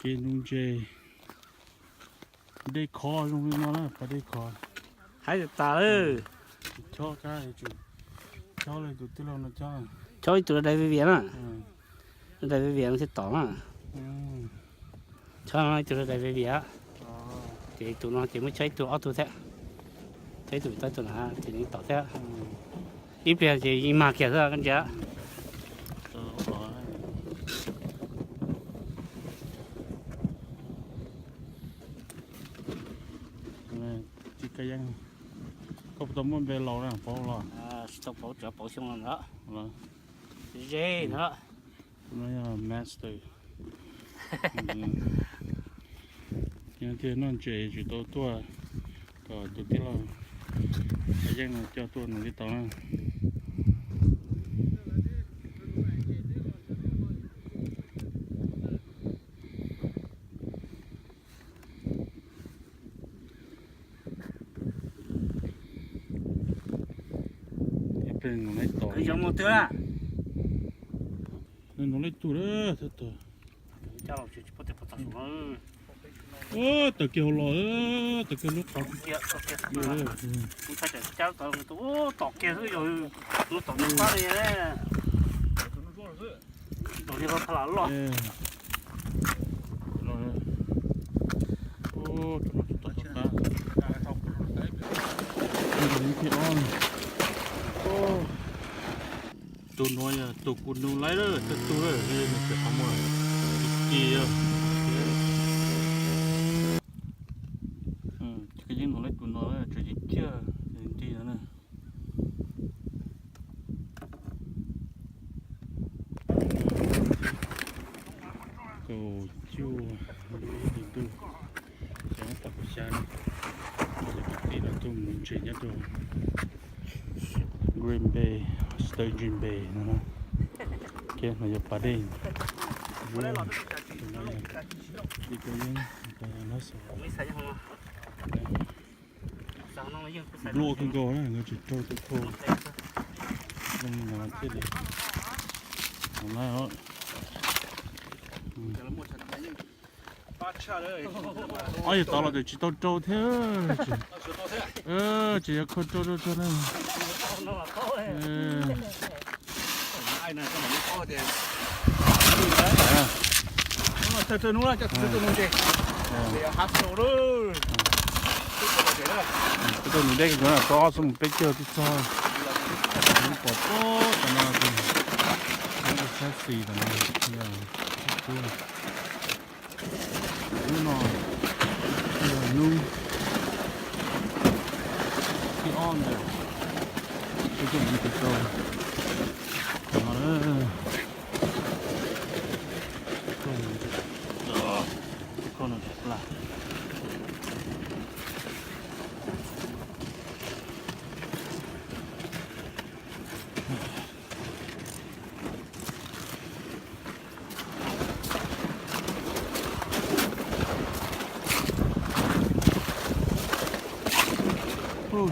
Ces nuv ntses, dej khov zoo li no na, pas dej khov. Haib tas tas lawm. Chob kab, chob li tus tij laug no chob. Chob ib tug dai viv vias na. Dai viv vias no thiaj tom na. Chob ib tug dai viv vias. Ces tus no ces muab chob ib tug ob tug thiab. Chob ib tug tau ib tug na ces nws tom thiab. Ib pliag ces yeej mag kiag xwb koj ntsia. Koj puas tau muaj npe laus na, paub los? Tsis tau paub, tsuas paub xyoo no ntag. Ze ntag. Master. Yog tias noj ntses tsis tau tuaj, kom tus tij laug Yeej no coj tuaj nws li tau na. Peb nug lawv tos, nug lawv tug lawm thiab tag. Ua, tawm kiag hauv los, tawm kiag lub qhov. Tom kiag xwb yog, tom li pab li, tom li pab loj. Tus nuav yog tus kuv nug lawv, tus tug lawm, nws tsis qhov muag, tus ci yog. Ces yeej nug lawv tus no tseem ciaj ciaj nti no na. Kaum cuaj, ib hlis ntuj, xyoo ob phav kaum xya no, kwv tij no tuaj mus ntses nyob rau Green Bay, Sturgeon Bay no na. Kiag no yog pas dej, tus no yog Dej Kab Yeeb, no xav npluaj kawg nkaus na, nkawd tsis raug tus thau, zoo no thiaj li no na. Ob yawg tod los twb tsis tau rau thiab, tsis yog kho rau rau rau na. Koj tau nws dej kws tau ob xuab mus peb caug twb txog, pom tod no, sab xis tom no. Hnub no yog hnub thib ob ntawm kuv tuaj mus tes rau qhov no, kuv tuaj mus tes rau qhov no tsis plam. Ub,